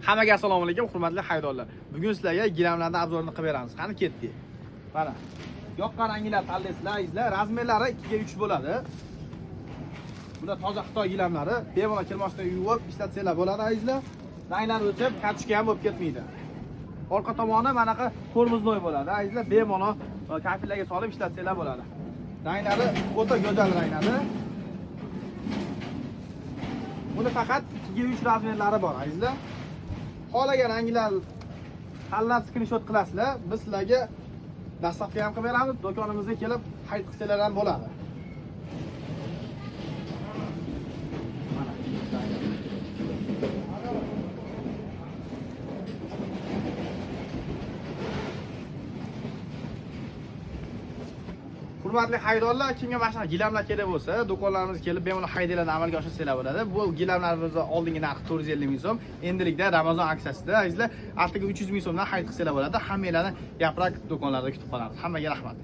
Hammaga assalomu alaykum, hurmatli haydorlar. Bugun sizlarga gilamlarning obzorini qilib beramiz. Qani ketdik. Mana. Yoqqan ranglar tanlaysizlar, azizlar. Razmerlari 2 ga 3 bo'ladi. Bular toza Xitoy gilamlari. Bemalol kirmoshda yuvib ishlatsanglar bo'ladi, azizlar. Ranglari o'chib, kartoshka ham bo'lib ketmaydi. Orqa tomoni manaqa tormoznoy bo'ladi, azizlar. Bemalol kafelarga solib ishlatsanglar bo'ladi. Ranglari o'ta go'zal ranglari. Buni faqat 2 ga 3 razmerlari bor, azizlar. Xohlagan ranglar tanlab skrinshot qilasizlar. Biz sizlarga dastlabki ham qilib beramiz. Do'konimizga kelib xarid qilsanglar ham bo'ladi. Mana. Hurmatli xaridorlar, kimga mana shunaqa gilamlar kerak bo'lsa, do'konlarimizga kelib bemalol xaridlarni amalga oshirsanglar bo'ladi. Bu gilamlarimizni oldingi narxi 450 ming so'm. Endilikda Ramazon aksiyasida azizlar, atigi 300 ming so'mdan xarid qilsanglar bo'ladi. Hammanglarni Yaprak do'konlarida kutib qolamiz. Hammaga rahmat.